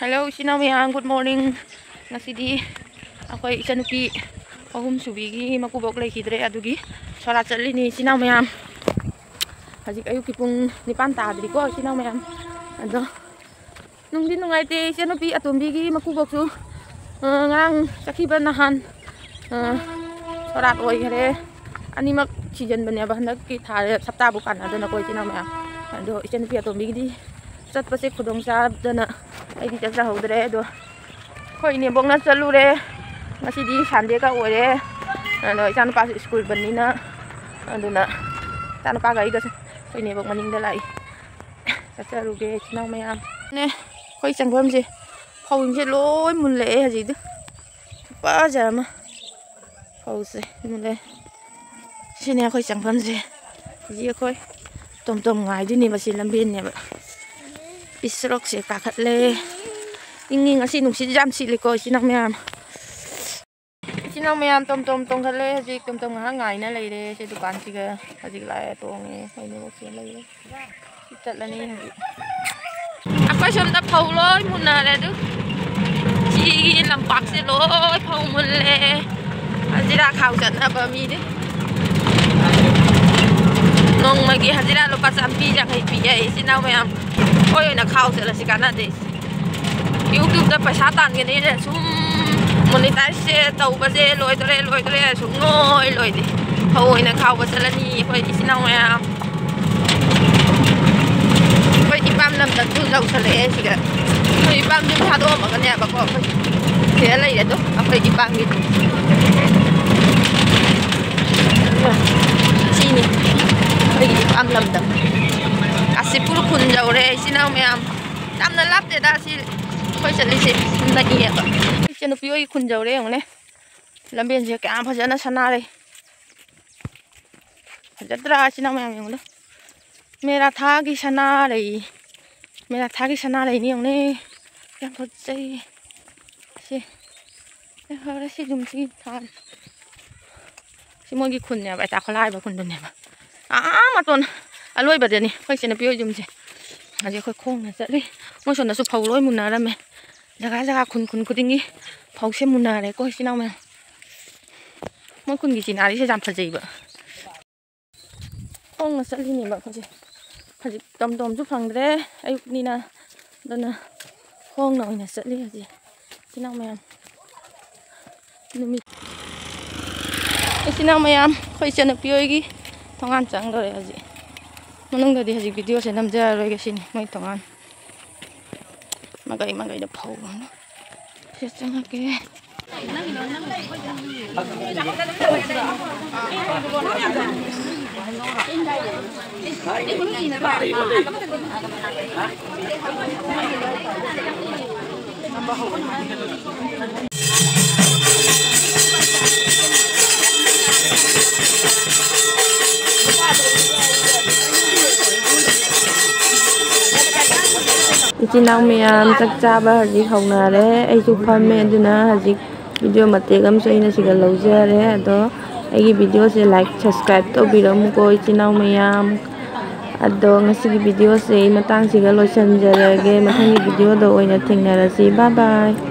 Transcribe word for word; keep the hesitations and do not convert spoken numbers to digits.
Hello, ꯏꯆꯤꯟ ꯏꯅꯥꯎ ꯃꯌꯥꯝ, good morning꯫ ꯉꯁꯤꯗꯤ ꯑꯩꯈꯣꯏ ꯏꯆꯟꯅꯨꯄꯤ ꯑꯍꯨꯝ ꯁꯨꯕꯤꯒꯤ ꯃꯀꯨꯕꯣꯛ ꯂꯩꯈꯤꯗ꯭ꯔꯦ, ꯑꯗꯨꯒꯤ ꯁꯣꯔꯥꯠ ꯆꯠꯂꯤꯅꯤ, ꯏꯆꯤꯟ ꯏꯅꯥꯎ ꯃꯌꯥꯝ꯫ ꯍꯧꯖꯤꯛ ꯑꯌꯨꯛꯀꯤ ꯄꯨꯡ ꯅꯤꯄꯥꯟ ꯇꯥꯗ꯭ꯔꯤꯀꯣ, ꯏꯆꯤꯟ ꯏꯅꯥꯎ ꯃꯌꯥꯝ꯫ ꯑꯗꯣ ꯅꯨꯡꯗꯤ ꯅꯨꯡꯉꯥꯏꯇꯦ, ꯏꯆꯟꯅꯨꯄꯤ ꯑꯇꯣꯝꯕꯤꯒꯤ ꯃꯀꯨꯕꯣꯛꯁꯨ, ꯑ, ꯉꯔꯥꯡ ꯆꯠꯈꯤꯕ ꯅꯍꯥꯟ, ꯑ, ꯁꯣꯔꯥꯠ ꯑꯣꯏꯈꯔꯦ꯫ ꯑꯅꯤꯃꯛ ꯊꯤꯖꯤꯟꯕꯅꯦꯕ ꯍꯟꯗꯛꯀꯤ ꯊꯥ ꯁꯞꯇꯥꯕꯨ ꯀꯥꯟꯅꯗꯅꯀꯣ, ꯏꯆꯤꯟ ꯏꯅꯥꯎ ꯃꯌꯥꯝ꯫ ꯑꯗꯣ ꯏꯆꯟꯅꯨꯄꯤ ꯑꯇꯣꯝꯕꯤꯒꯤꯗꯤ ꯆꯠꯄꯁꯦ ꯈꯨꯗꯣꯡ ꯆꯥꯗꯅ ꯑꯩꯗꯤ ꯆꯠꯆꯍꯧꯗ꯭ꯔꯦ꯫ ꯑꯗꯣ ꯑꯩꯈꯣꯏ ꯏꯅꯦꯕꯣꯛꯅ ꯆꯠꯂꯨꯔꯦ꯫ ꯉꯁꯤꯗꯤ ꯁꯟꯗꯦꯒ ꯑꯣꯏꯔꯦ꯫ ꯑꯗꯣ ꯏꯆꯥꯅꯨꯄꯥꯁꯨ ꯁ꯭ꯀꯨꯜ ꯕꯟꯅꯤꯅ, ꯑꯗꯨꯅ ꯏꯆꯥꯅꯨꯄꯥꯒ ꯑꯩꯒꯁꯨ ꯑꯩꯈꯣꯏ ꯏꯅꯦꯕꯣꯛ ꯃꯅꯤꯡꯗ ꯂꯥꯛꯏ꯫ ꯆꯠꯆꯔꯨꯒꯦ ꯏꯆꯤꯟ ꯏꯅꯥꯎ ꯃꯌꯥꯝ꯫ ꯅꯦ, ꯑꯩꯈꯣꯏ ꯆꯪꯐꯝꯁꯦ ꯐꯧꯁꯦ ꯂꯣꯏ ꯃꯨꯜꯂꯛꯑꯦ ꯍꯧꯖꯤꯛꯇꯤ꯫ ꯈꯨꯐꯖ ꯑꯃ꯫ ꯐꯧꯁꯦ ꯃꯨꯜꯂꯦ꯫ ꯁꯤꯅꯦ ꯑꯩꯈꯣꯏ ꯆꯪꯐꯝꯁꯦ꯫ ꯍꯧꯖꯤꯛ ꯑꯩꯈꯣꯏ ꯇꯣꯝ ꯇꯣꯝ ꯉꯥꯏꯗꯣꯏꯅꯦꯕ, ꯁꯤ ꯂꯝꯕꯦꯟꯅꯦꯕ꯫ ꯄꯤꯁ ꯔꯣꯛꯁꯦ ꯀꯥꯈꯠꯂꯦ꯫ ꯏꯪꯉꯤ, ꯉꯁꯤ ꯅꯨꯡꯁꯤꯠ ꯌꯥꯝ ꯁꯤꯠꯂꯤꯀꯣ, ꯏꯆꯤꯟ ꯏꯅꯥꯎ ꯃꯌꯥꯝ꯫ ꯏꯆꯤꯟ ꯏꯅꯥꯎ ꯃꯌꯥꯝ ꯇꯣꯝ ꯇꯣꯝ ꯇꯣꯡꯈꯠꯂꯦ꯫ ꯍꯧꯖꯤꯛ ꯇꯣꯝ ꯇꯣꯝ ꯉꯥꯏꯍꯥꯛ ꯉꯥꯏꯅ ꯂꯩꯔꯦ꯫ ꯁꯤ ꯗꯨꯀꯥꯟꯁꯤꯒ ꯍꯧꯖꯤꯛ ꯂꯥꯛꯑꯦ, ꯇꯣꯡꯉꯦ꯫ ꯑꯩꯈꯣꯏꯅ ꯁꯤꯗ ꯂꯩꯔꯦ꯫ ꯁꯤ ꯆꯠꯂꯅꯤ ꯍꯧꯖꯤꯛ꯫ ꯑꯩꯈꯣꯏ ꯁꯣꯝꯗ ꯐꯧ ꯂꯣꯏ ꯃꯨꯟꯅꯔꯦ꯫ ꯑꯗꯨ ꯁꯤꯒꯤ ꯂꯝꯄꯥꯛꯁꯦ ꯂꯣꯏ ꯐꯧ ꯃꯨꯜꯂꯦ꯫ ꯍꯖꯤꯔꯥ ꯈꯥꯎ ꯆꯠꯅꯕ ꯃꯤꯗꯤ ꯅꯣꯡꯃꯒꯤ ꯍꯖꯤꯔꯥ ꯂꯨꯄꯥ ꯆꯥꯝꯃꯔꯤ ꯌꯥꯡꯈꯩ ꯄꯤꯌꯦ꯫ ꯏꯆꯤꯟ ꯏꯅꯥꯎ ꯃꯌꯥꯝ, ꯑꯩꯈꯣꯏ ꯑꯣꯏꯅ ꯈꯥꯎ ꯆꯠꯂꯁꯤ, ꯀꯥꯟꯅꯗꯦ꯫ YouTube ꯄꯩꯁꯥ ꯇꯥꯟꯒꯅꯤꯅ ꯁꯨꯝ monetize ꯁꯦ ꯇꯧꯕꯁꯦ ꯂꯣꯏꯗꯣꯔꯦ, ꯂꯣꯏꯗꯣꯔꯦ, ꯁꯨꯡ ꯂꯣꯏ ꯂꯣꯏꯗꯦ꯫ ꯐꯧ ꯑꯣꯏꯅ ꯈꯥꯎꯕ ꯆꯠꯂꯅꯤ ꯑꯩꯈꯣꯏ ꯏꯆꯤꯟ ꯏꯅꯥꯎ ꯃꯌꯥꯝ꯫ ꯑꯩꯈꯣꯏ ꯏꯄꯥꯝ ꯂꯝꯗꯝꯁꯨ ꯌꯧꯁꯜꯂꯛꯑꯦ ꯁꯤꯗ꯫ ꯑꯩꯈꯣꯏ ꯏꯄꯥꯝꯁꯨ ꯊꯥꯗꯣꯛꯑꯝꯃꯒꯅꯦꯕꯀꯣ, ꯑꯩꯈꯣꯏ ꯁꯤꯗ ꯂꯩꯔꯦ꯫ ꯑꯗꯣ ꯑꯩꯈꯣꯏ ꯏꯄꯥꯝꯒꯤ ꯁꯤꯅꯤ ꯑꯩꯈꯣꯏꯒꯤ ꯏꯄꯥꯝ ꯂꯝꯗꯝ꯫ ꯀꯥꯁꯤꯄꯨꯔ ꯈꯨꯟ ꯌꯧꯔꯦ ꯏꯆꯤꯟ ꯏꯅꯥꯎ ꯃꯌꯥꯝ꯫ ꯌꯥꯝꯅ ꯂꯥꯞꯇꯦꯗ ꯁꯤ ꯑꯩꯈꯣꯏ ꯆꯠꯂꯤꯁꯦ꯫ ꯁꯨꯝ ꯅꯛꯏꯌꯦꯕ꯫ ꯏꯆꯟꯅꯨꯄꯤ ꯍꯣꯏꯒꯤ ꯈꯨꯟ ꯌꯧꯔꯦ ꯌꯦꯡꯉꯨꯅꯦ꯫ ꯂꯝꯕꯦꯟꯁꯦ ꯀꯌꯥꯝ ꯐꯖꯅ ꯁꯅꯥꯔꯦ꯫ ꯐꯖꯗ꯭ꯔꯥ ꯏꯆꯤꯟ ꯏꯅꯥꯎ ꯃꯌꯥꯝ ꯌꯦꯡꯉꯨꯅꯦ꯫ ꯃꯦꯔꯥ ꯊꯥꯒꯤ ꯁꯅꯥꯔꯩ꯫ ꯃꯦꯔꯥ ꯊꯥꯒꯤ ꯁꯅꯥꯔꯩꯅꯤ ꯌꯦꯡꯉꯨꯅꯦ꯫ ꯌꯥꯝ ꯐꯖꯩ꯫ ꯁꯤ ꯂꯩꯍꯧꯔꯦ ꯁꯤ ꯌꯨꯝꯁꯤ ꯊꯥꯔꯦ꯫ ꯁꯤ ꯃꯣꯏꯒꯤ ꯈꯨꯟꯅꯦꯕ, ꯑꯩꯇꯥ ꯈꯣꯂꯥ ꯍꯥꯏꯕ ꯈꯨꯟꯗꯨꯅꯦꯕ꯫ ꯑꯥ ꯃꯇꯣꯟ ꯑꯂꯣꯏꯕꯗꯅꯤ ꯑꯩꯈꯣꯏ ꯏꯆꯟꯅꯨꯄꯤ ꯍꯣꯏ ꯌꯨꯝꯁꯦ꯫ ꯍꯧꯖꯤꯛ ꯑꯩꯈꯣꯏ ꯈꯣꯡꯅ ꯆꯠꯂꯤ꯫ ꯃꯣꯏ ꯁꯣꯝꯗꯁꯨ ꯐꯧ ꯂꯣꯏ ꯃꯨꯟꯅꯔꯝꯃꯦ꯫ ꯖꯒꯥ ꯖꯒꯥ, ꯈꯨꯟ ꯈꯨꯟ ꯈꯨꯗꯤꯡꯒꯤ ꯐꯧꯁꯦ ꯃꯨꯟꯅꯔꯦꯀꯣ, ꯏꯆꯤꯟ ꯏꯅꯥꯎ ꯃꯌꯥꯝ꯫ ꯃꯣꯏ ꯈꯨꯟꯒꯤ ꯁꯤꯅꯔꯤꯁꯦ ꯌꯥꯝ ꯐꯖꯩꯕ꯫ ꯈꯣꯡꯅ ꯆꯠꯂꯤꯅꯦꯕ ꯑꯩꯈꯣꯏꯁꯦ꯫ ꯍꯧꯖꯤꯛ ꯇꯣꯝ ꯇꯣꯝꯁꯨ ꯐꯪꯗ꯭ꯔꯦ ꯑꯌꯨꯛꯅꯤꯅ, ꯑꯗꯨꯅ ꯈꯣꯡꯅ ꯑꯣꯏꯅ ꯆꯠꯂꯤ ꯍꯧꯖꯤꯛ꯫ ꯏꯆꯤꯟ ꯏꯅꯥꯎ ꯃꯌꯥꯝ, ꯅꯨꯃꯤꯠ, ꯏꯆꯤꯟ ꯏꯅꯥꯎ ꯃꯌꯥꯝ, ꯑꯩꯈꯣꯏ ꯏꯆꯟꯅꯨꯄꯤ ꯍꯣꯏꯒꯤ ꯊꯣꯡꯒꯥꯟ ꯆꯪꯗꯣꯔꯦ ꯍꯧꯖꯤꯛ꯫ ꯃꯅꯨꯡꯗꯗꯤ ꯍꯧꯖꯤꯛ ꯚꯤꯗꯤꯑꯣꯁꯦ ꯅꯝꯖꯔꯔꯣꯏꯒꯦ ꯁꯤꯅꯤ ꯃꯣꯏ ꯊꯣꯡꯒꯥꯟ꯫ ꯃꯥꯏꯀꯩ ꯃꯥꯏꯀꯩꯗ ꯐꯧꯕꯅꯤ꯫ ꯁꯤ ꯆꯪꯉꯛꯀꯦ꯫ ꯏꯆꯤꯟ ꯏꯅꯥꯎ ꯃꯌꯥꯝ ꯆꯥꯛ ꯆꯥꯕ ꯍꯧꯖꯤꯛ ꯍꯧꯅꯔꯦ꯫ ꯑꯩꯁꯨ ꯐꯝꯃꯦ, ꯑꯗꯨꯅ ꯍꯧꯖꯤꯛ ꯚꯤꯗꯤꯑꯣ ꯃꯇꯦꯛ ꯑꯃꯁꯨ ꯑꯩꯅ ꯁꯤꯗ ꯂꯧꯖꯔꯦ꯫ ꯑꯗꯣ ꯑꯩꯒꯤ ꯚꯤꯗꯤꯑꯣꯁꯦ like, subscribe ꯇꯧꯕꯤꯔꯝꯃꯨꯀꯣ ꯏꯆꯤꯟ ꯏꯅꯥꯎ ꯃꯌꯥꯝ꯫ ꯑꯗꯣ ꯉꯁꯤꯒꯤ ꯚꯤꯗꯤꯑꯣꯁꯦ ꯑꯩ ꯃꯇꯥꯡꯁꯤꯒ ꯂꯣꯏꯁꯤꯟꯖꯔꯒꯦ꯫ ꯃꯊꯪꯒꯤ ꯚꯤꯗꯤꯑꯣꯗ ꯑꯣꯏꯅ ꯊꯦꯡꯅꯔꯁꯤ꯫ Bye bye꯫